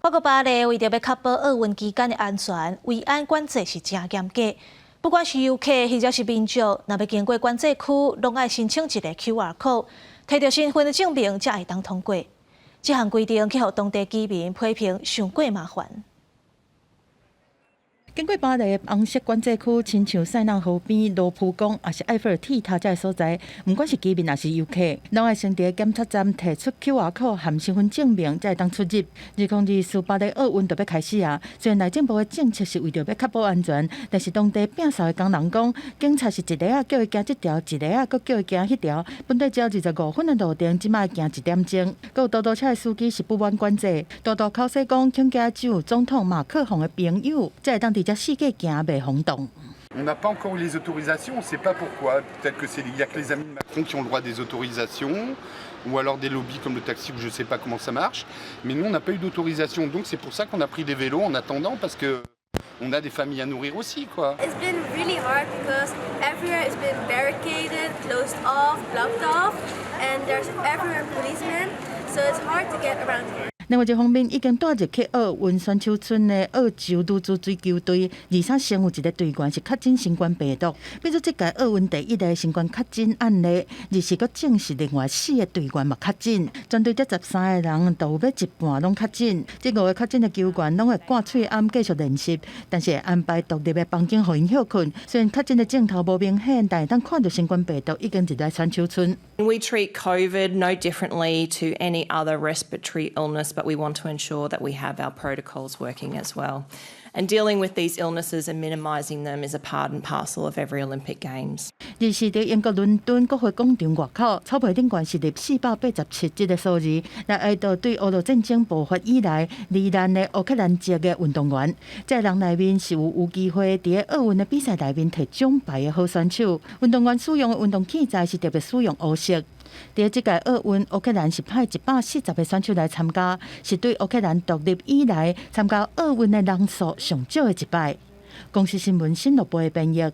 法國巴黎為著欲確保奧運期間的安全，維安管制是誠嚴格。不管是遊客或者是民眾，若欲經過管制區，攏愛申請一个 QR code，提著身份的證明才會當通過。這項規定去予當地居民批評傷過麻煩。經過巴黎的紅色管制區，親像塞納河邊、羅浮宮，抑是埃菲爾鐵塔這个所在，毋管是居民抑是遊客，攏愛先佇檢測站提出 QR code 含身份證明，才會當出入。2024巴黎奧運就欲開始啊！雖然內政部的政策是為著欲確保安全，但是當地摒掃的工人講，警察是一下仔叫伊行這條，一下仔閣叫伊行彼條。本底只有25分的路程，這馬愛行一點鐘。閣有多多車的司機是不滿管制，大大口說講，恐驚只有總統馬克宏的朋友才會當佇遮四界行袂予擋。 On n'a pas encore eu les autorisations, on ne sait pas pourquoi. Peut-être que c'est il y a que les amis de Macron qui ont le droit des autorisations, ou alors des lobbies comme le taxi, ou je ne sais pas comment ça marche. Mais nous, on n'a pas eu d'autorisation, donc c'est pour ça qu'on a pris des vélos en attendant, parce que on a des familles à nourrir aussi, quoi. It's been really hard because everywhere has been barricaded, closed off, blocked off, and there's everywhere policemen, so it's hard to get around here. 另外一方面，已經帶入去奧運選手村的澳洲女子水球隊，而且先有一个隊員是確診新冠病毒，變做這屆奧運第一个新冠確診案例，日時閣證實另外四个隊員嘛確診，全隊這13个人都有欲一半攏確診。這五个確診的球員攏會掛喙罨繼續練習，但是會安排獨立的房間予𪜶歇睏。雖然確診的症頭無明顯，但會當看著新冠病毒已經入來選手村。 We treat COVID no differently to any other respiratory illness, but we want to ensure that we have our protocols working as well. And dealing with these illnesses and minimising them is a part and parcel of every Olympic Games. 日時佇英國倫敦國會廣場外口，草皮頂懸是立487這个數字，來哀悼對俄烏戰爭爆發以來罹難的烏克蘭籍的運動員。這个人內面是有機會佇奧運的比賽內面提獎牌的好選手。運動員使用的運動器材是特別使用烏色。佇這屆奧運，烏克蘭是派140个選手來參加，是對烏克蘭獨立以來參加奧運的人數上少的一擺。公視新聞新樂播的編譯。